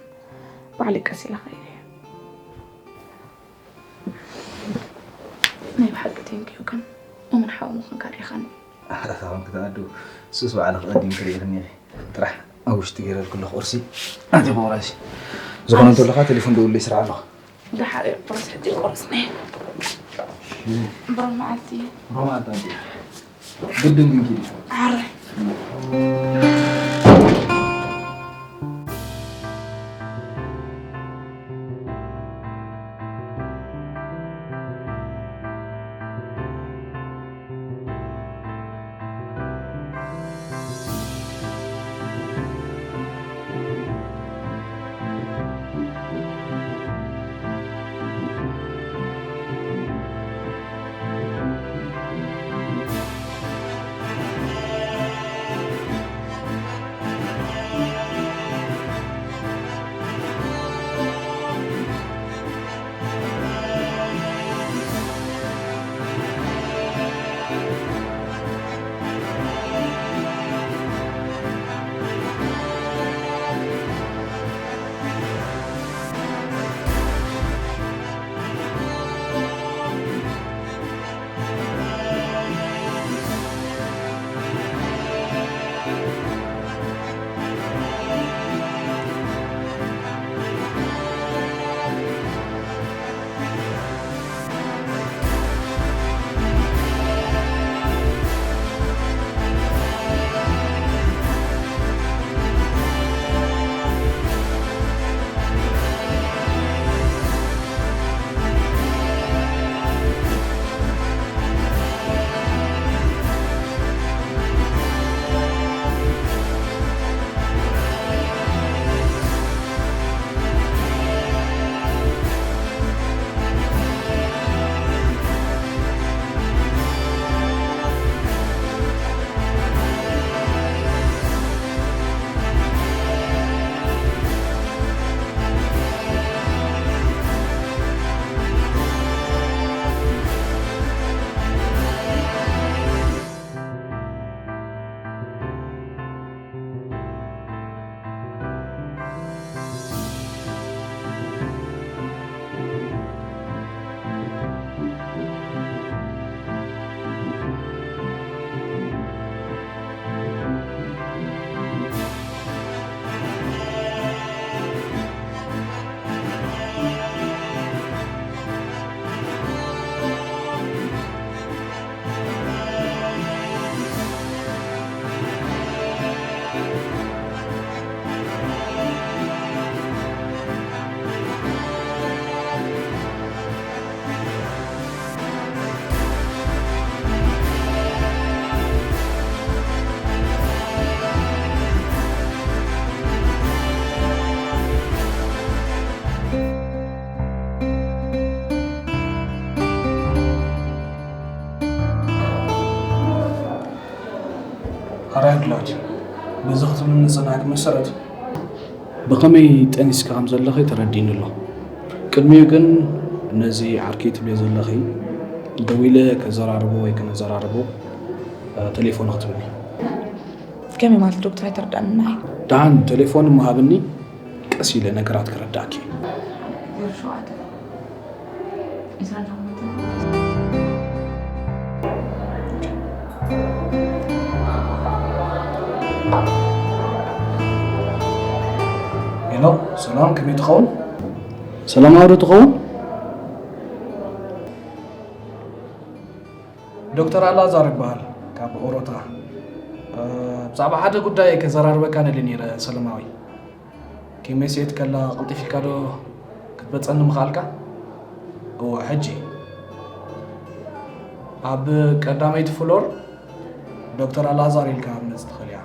ባዕለይ ቀስ ኢለ ክኸይድ እየ። ናይ ብሓቂ ቴንኪዩ ግን እሙን ሓው ምዃንካ ርኢኻኒ። ኣታ ኮንኪ ተኣዱ እሱስ ባዕልኺ ቀዲምኪ ርኢኽኒ ኢኺ። ጥራሕ ኣብ ውሽጢ ገይረልኪ ኣለኹ ቁርሲ ኣቲ ቁራሽ ዝኾነ እንተለኻ ቴሌፎን ደውለይ ስራሕ ኣለኹ። ደሓር እየ ቁርስ ሕጂ ቁርስኒ። ብሩህ መዓልቲ። ብሩህ መዓልቲ ኣንትየ። ግድን ግን ኪዲ። ኣረ። ኣራይ ኣድላዊት፣ በዚ ክትብልኒ ዝጸናሕኪ መሰረት፣ ብኸመይ ጠኒስካ ከም ዘለኺ ተረዲእኒ ኣሎ። ቅድሚኡ ግን ነዚ ዓርከይ ትብልዮ ዘለኺ ደዊለ ከዘራርቦ ወይ ከነዘራርቦ፣ እ፣ ቴሌፎን ክትብልኒ። ከመይ ማለት ዶክተር? ኣይተረዳእንን ንዓይ። ደሓን ቴሌፎን እሞ ሃብኒ፣ ቀስ ኢለ ነገራት ከረዳእኪ። ዜሮ ሸውዓተ፣ ዕስራን ሸሞንተን። ሄሎ፣ ሰላም፣ ከመይ ትኸውን? ሰላማዊ ዶ ትኸውን? ዶክተር ኣልኣዛር ይበሃል፣ ካብ ኦሮታ። እ፣ ብዛዕባ ሓደ ጉዳይ ከዘራርበካ ነሊ ነይረ፣ ሰላማዊ። ኬሚስትሪ ከላ ቀልጢፍ ኢልካ ዶ ክትበጸኒ ምኽኣልካ? እወ፣ ሕጂ። ኣብ ቀዳመይቲ ፍሎር ዶክተር ኣልኣዛር ኢልካ ክትመጽእ ትኽእል ኢኻ።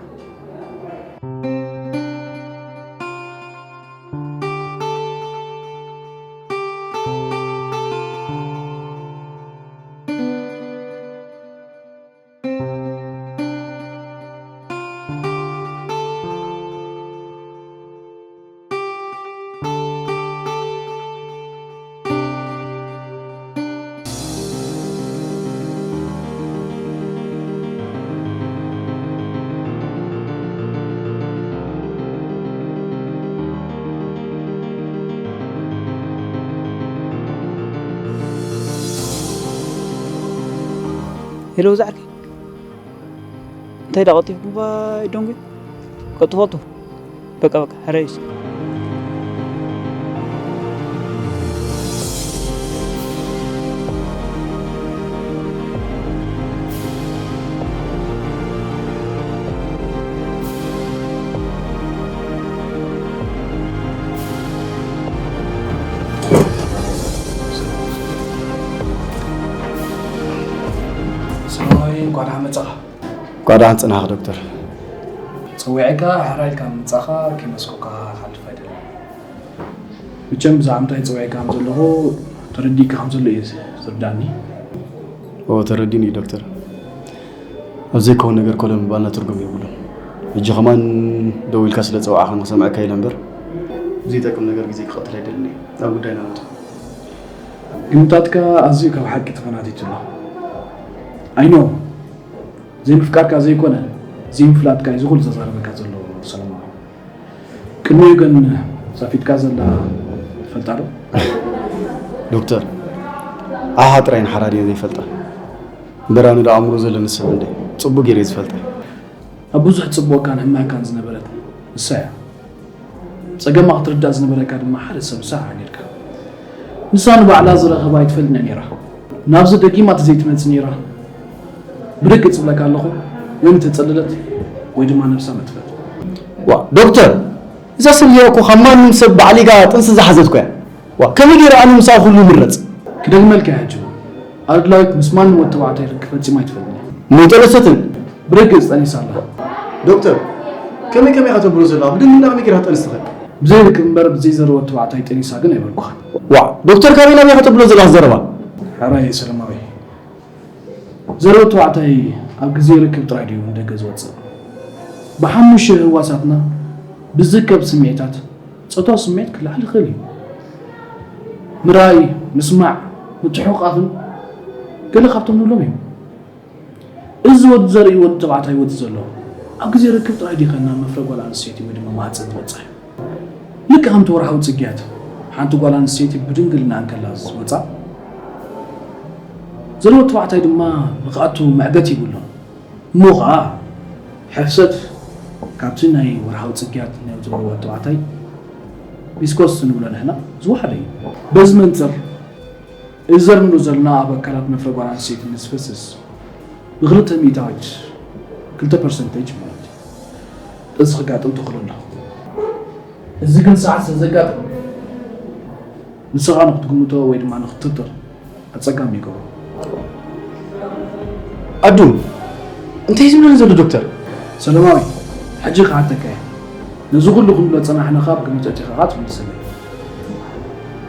ሄሎ፣ ዛዕርኪ። እንታይ ደኣ ቀልጢፍኩም እባ ይደንጉ? ቀልጥፎ ኣቱ። በቃ፣ በቃ፣ ሕራይ እስኪ። ሰላማዊ፣ እንኳዕ ደሓን መጻኻ። እንኳዕ ደሓን ጸናሕካ ዶክተር። ጸዊዐካ ሕራይ ኢልካ ምምጻእካ ከየመስገንኩኻ ክሓልፍ ኣይደልን። መቸም ብዛዕባ ምንታይ ጸዊዐካ ከም ዘለኹ ተረዲእካ ከም ዘሎ እዩ ዝርዳእኒ። ኦ፣ ተረዲእኒ እዩ ዶክተር። ኣብ ዘይከውን ነገር ኮለል ምባልና ትርጉም የብሉን። ሕጂ ከማን ደዊልካ ስለ ጸዋዕኻኒ ክሰምዐካ ኢለ እምበር፣ ዘይጠቅም ነገር ግዜ ክቐትል ኣይደልን እየ። ናብ ጉዳይና ንእቶ። ግምታትካ ኣዝዩ ካብ ሓቂ ተፈናቲቱ ኣሎ። I know። ዘይምፍቃርካ ዘይኮነ፣ ዘይምፍላጥካ እዩ እዚ ኩሉ ዘዛርበካ ዘሎ ሰለማዊ። ቅድሚኡ ግን እዛ ፊትካ ዘላ ትፈልጣ ዶ? ዶክተር፣ ኣሓ ጥራይ ንሓራድዮ ዘይፈልጣ። እምበር ኣነ ዶ ኣእምሮ ዘለኒ ሰብ እንደ ጽቡቅ ገይረ ዝፈልጣ። ኣብ ብዙሕ ጽቡቕካን ሕማቕካን ዝነበረት ንሳ እያ። ጸገማ ክትርዳእ ዝነበረካ ድማ ሓደ ሰብ ንሳ ኢኻ ነይርካ። ንሳ ንባዕላ ዝረኸባ ኣይትፈልጥን እያ ነይራ። ናብዚ ደጊማ ተዘይትመጽእ ነይራ። ብርግጽ እብለካ ኣለኹ፣ ወይ ምተጸለለት ወይ ድማ ነብሳ መጥፈት። ዋ፣ ዶክተር፣ እዛ ሰብያ እኮ ካብ ማንም ሰብ ባዕሊጋ ጥንሲ ዝሓዘት እኮ እያ። ዋ፣ ከመይ ገይረ ኣነ ምስኣ ኩሉ ምረጽ? ክደግመልካ እየ ሕጂ እውን። ኣረድላዊት ምስ ማንም ወዲ ተባዕታይ ርክብ ፈጺማ ኣይትፈልጥን እያ። እሞ ጠነሰትን? ብርግጽ ጠኒሳ ኣላ። ዶክተር፣ ከመይ ከመይ ኢኻ ተብሎ ዘለኻ? ብድንግልና ከመይ ገይራ ክትጠንስ ትኽእል? ብዘይ ርክብ እምበር ብዘይ ዘረወ ተባዕታይ ጠኒሳ ግን ኣይበልኩኻን። ዋዕ፣ ዶክተር ካበይ ናበይ ኢኻ ተብሎ ዘለኻ ዘረባ? ሕራይ ሰለማዊ፣ ዘረወ ተባዕታይ ኣብ ግዜ ርክብ ጥራይ ድዩ ንደገ ዝወጽእ? ብሓሙሽተ ህዋሳትና ብዝርከብ ስምዒታት ጾታዊ ስምዒት ክለዓል ይኽእል እዩ። ምርኣይ፣ ምስማዕ፣ ምትሕቑቓፍን ገለ ካብቶም ንብሎም እዮም። እዚ ወዲ ዘርኢ ወዲ ተባዕታይ ወዲ ዘሎ ኣብ ግዜ ርክብ ጥራይ ድዩ ከ ናብ መፍረ ጓል ኣንስተይቲ ወይ ድማ ማህጸን ዝበጽሕ? ልክዕ ከምቲ ወርሓዊ ጽግያት ሓንቲ ጓል ኣንስተይቲ ብድንግልና እንከላ ዝወጻ፣ ዘርኢ ወዲ ተባዕታይ ድማ ንኽኣቱ መዕገቲ ይብሉን። እሞ ኸኣ ሕፍሰት ካብቲ ናይ ወርሓዊ ጽግያት ናይ ዘርኢ ወዲ ተባዕታይ ቪስኮስ ንብሎ ንሕና ዝወሓደ እዩ። በዚ መንጽር እዚ ዘርምዶ ዘለና ኣብ ኣካላት መፍረ ጓል ኣንስተይቲ ምስ ፈስስ ብክልተ ሚእታዊት፣ ክልተ ፐርሰንቴጅ ማለት እዩ፣ እዚ ክጋጥም ተኽእሎ ኣሎ። እዚ ግን ሰዓት ስለ ዘጋጥም ንስኻ ንክትግምቶ ወይ ድማ ንክትጥርጥር ኣጸጋሚ ይገብሮ። ኣዱ፣ እንታይ እዩ ዝብለኒ ዘሎ ዶክተር? ሰለማዊ፣ ሕጂ ክሓተካ እየ። ነዚ ኩሉ ክንብሎ ዝጸናሕና ካብ ግምት ኣእቲኻ ክትምልሰለይ።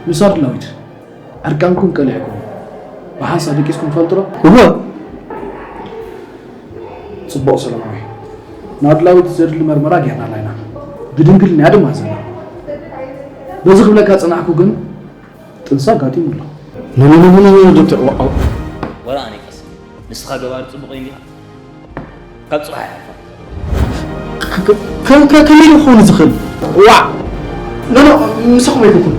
ምስ ኣድላዊት ዕርቃንኩም ቀሊዕኩም ብሓንሳብ ደቂስኩም ትፈልጡ ዶ? እወ። ጽቡቕ ሰለማዊ። ንኣድላዊት ዘድሊ መርመራ ጌርናላ ኢና። ብድንግልና እያ ድማ ዘላ። በዚ ክብለካ ጸናሕኩ ግን ጥንሲ ኣጋጢሙ ኣሎ። ኖ፣ ኖ፣ ኖ፣ ኖ፣ ኖ፣ ኖ፣ ዶክተር፣ ዋ-፣ ዋ-፣ ወላ ኣነ ይቀስ። ንስኻ ገባር ጽቡቕ እንዲኻ። ካብ ጽባሕ ኣይሓልፋ። ከ-፣ ከ-፣ ከ-፣ ከመይ ኢሉ ክኸውን ዝኽእል? ዋዕ! ኖ፣ ኖ፣ ምሳኹም ኣይኮንኩን።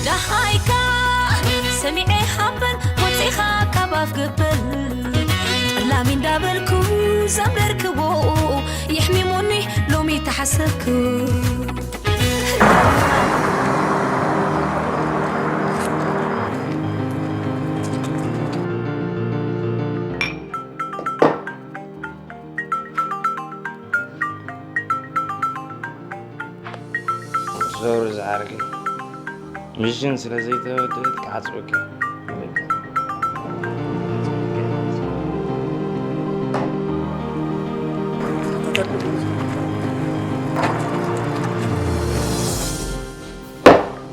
ደሃይካ ሰሚዐ ሃበል ወፂኻ ካብ ኣፍ ገበል። ጠላሚ እንዳበልኩ ዘምረርክዎ የሕሚሙኒ ሎሚ ተሓሰብኩ። ዞር ዝዓርከይ፣ ምሽን ስለ ዘይተወደአት ክዓጽወኪ።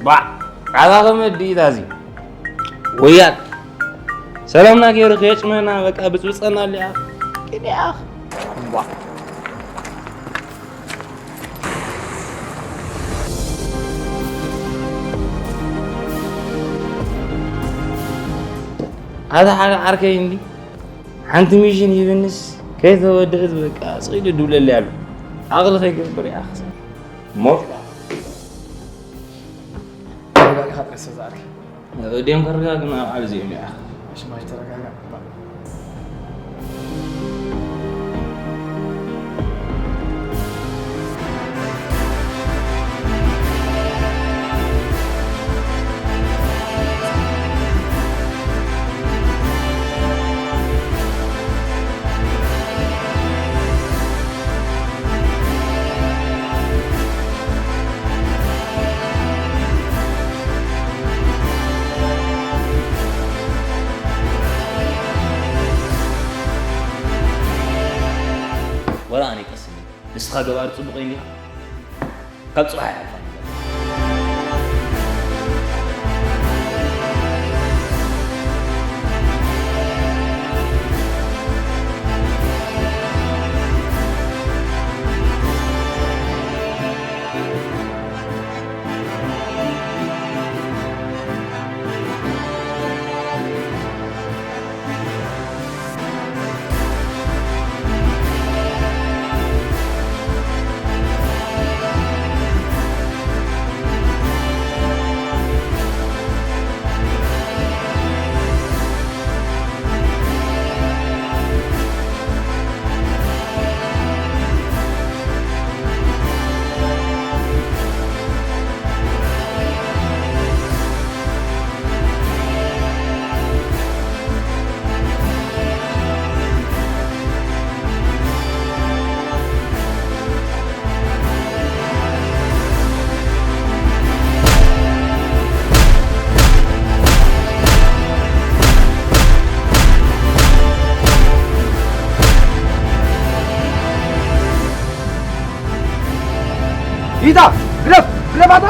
ባዕ! ኣታ ከመ ዲኢታ እዚ ወያል ሰላምና ገይሩ ከየጭመና በቃ ብጽብጸና ኣሊኣ ቅድያኽ። ባዕ! ኣታ ሓደ ዓርከይ እንዲ ሓንቲ ሚሽን ሂብንስ ከይተወደእት በቃ ስቕ ኢሉ ድውለለይ ኣሎ። ዓቕሊ ከይገብር እያ። ሞት ተረጋጊኻ ጥረሰ ዝኣርኪ። እዲኦም ከረጋግና ኣብ ዓል እዚኦም እያ። እሺ፣ ማሽ ተረጋጋ። ወላ ኣነ ይቀስኒ። ንስኻ ገባር ጽቡቕ እንዲኻ። ካብ ጽባሕ ኣይሓልፋን። ኢታ፣ ግደፍ፣ ግደፍ ኣታ።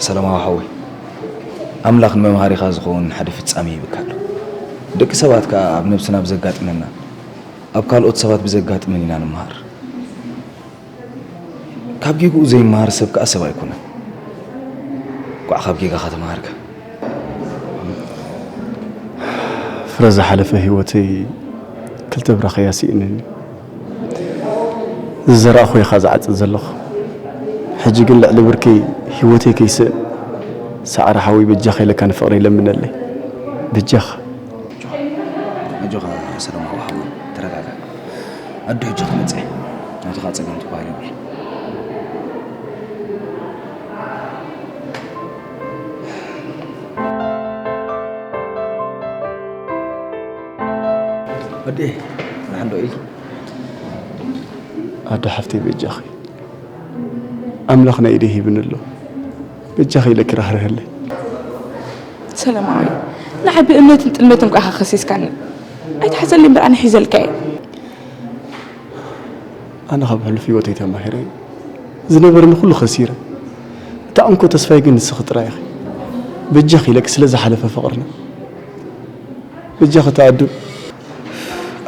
ሰላማዊ ሓወይ፣ ኣምላኽ ንመምሃሪኻ ዝኸውን ሓደ ፍጻሜ ይህብካ ኣሎ። ደቂ ሰባት ከኣ ኣብ ነብስና ብዘጋጥመና፣ ኣብ ካልኦት ሰባት ብዘጋጥመን ኢና ንመሃር። ካብ ጌግኡ ዘይመሃር ሰብ ከኣ ሰብ ኣይኮነን። ኳዕ ካብ ጌጋኻ ተመሃርካ። ፍረ ዝሓለፈ ህይወተይ ክልተ ብራኸያ ስኢነኒ። ዝዘራእኹ ኢኻ ዝዓጽድ ዘለኹ። ሕጂ ግን ልዕሊ ብርኪ ህይወተይ ከይስእ፣ ሰዓረ ሓወይ በጃኻ ኢለካ ንፍቕረይ ለምነለይ። በጃኻ። ኣጆኻ ሰለማዊ ሓወይ፣ ተረጋጋእ። ኣዱ ሕጂ ክትመጽእ እያ። ናቱ ከዓ ጸገም ትበሃል የብሉ። ኣዴ፣ ንሓንዶ ኢል ኣዶ ሓፍተይ በጃኺ፣ ኣምላኽ ናይ ኢደይ ሂብኒ ኣሎ። በጃኺ ኢለኪ ራህርህለይ። ሰለማዊ፣ ንዓይ ብእምነትን ጥልመትን ኳ ኢኻ ከሲስካኒ። ኣይትሓዘለይ እምበር ኣነ ሒዘልካ እየ። ኣነ ካብ ሕሉፍ ህይወተይ ተማሂረ እየ። ዝነበረኒ ኩሉ ከሲረ። እታ እንኮ ተስፋይ ግን ንስኺ ጥራይ ኢኺ። በጃኺ ኢለኪ ስለ ዝሓለፈ ፍቕርና። በጃኺ እታ ኣዱ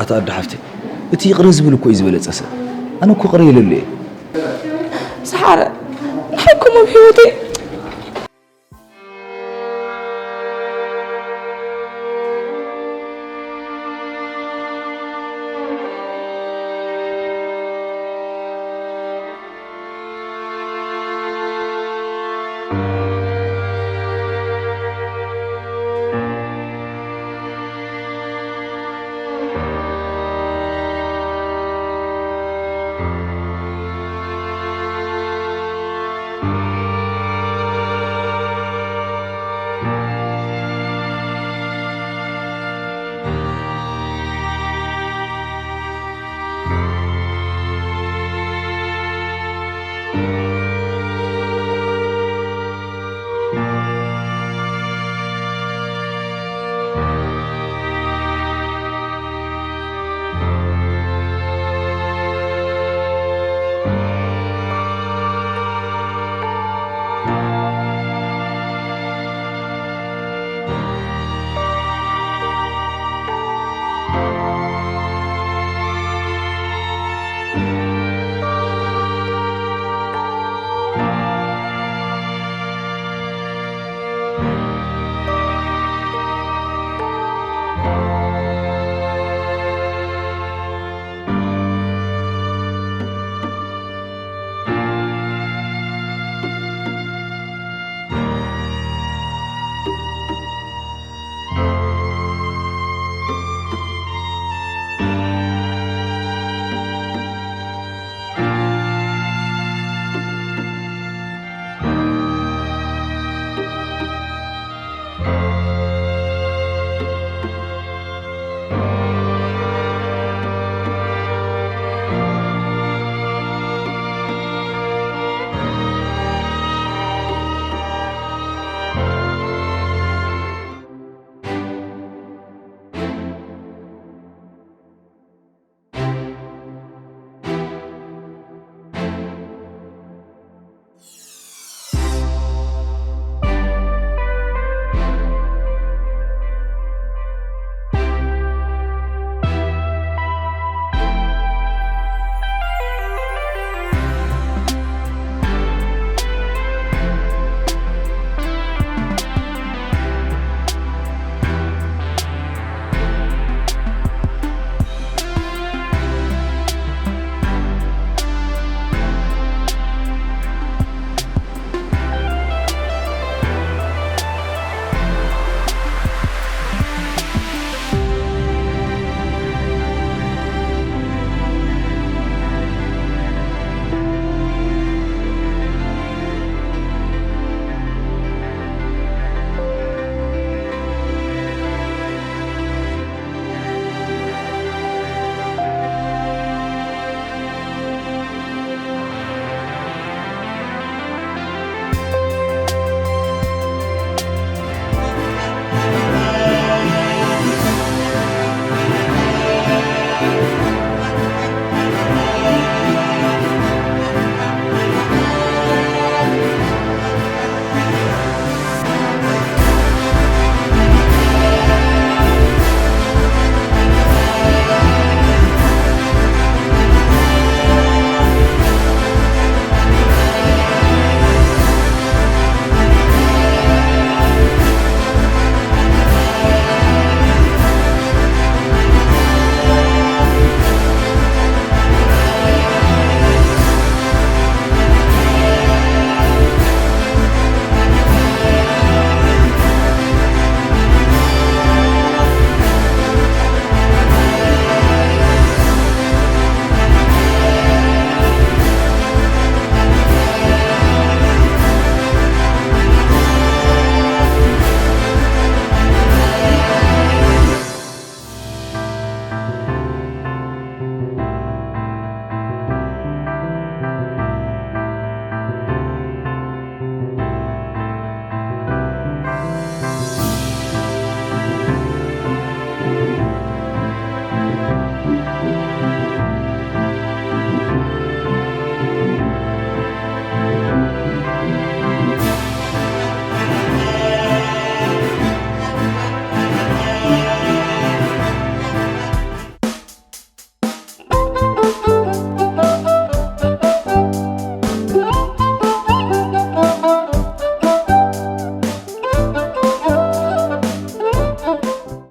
ኣታ ኣዱ ሓፍተይ፣ እቲ ይቕረ ዝብል እኮ እዩ ዝበለጸ ሰብ። ኣነ እኮ ቅረ ኢለሉ እየ። ሰሓረ፣ ንዓይ እኮ ኣብ ህይወተይ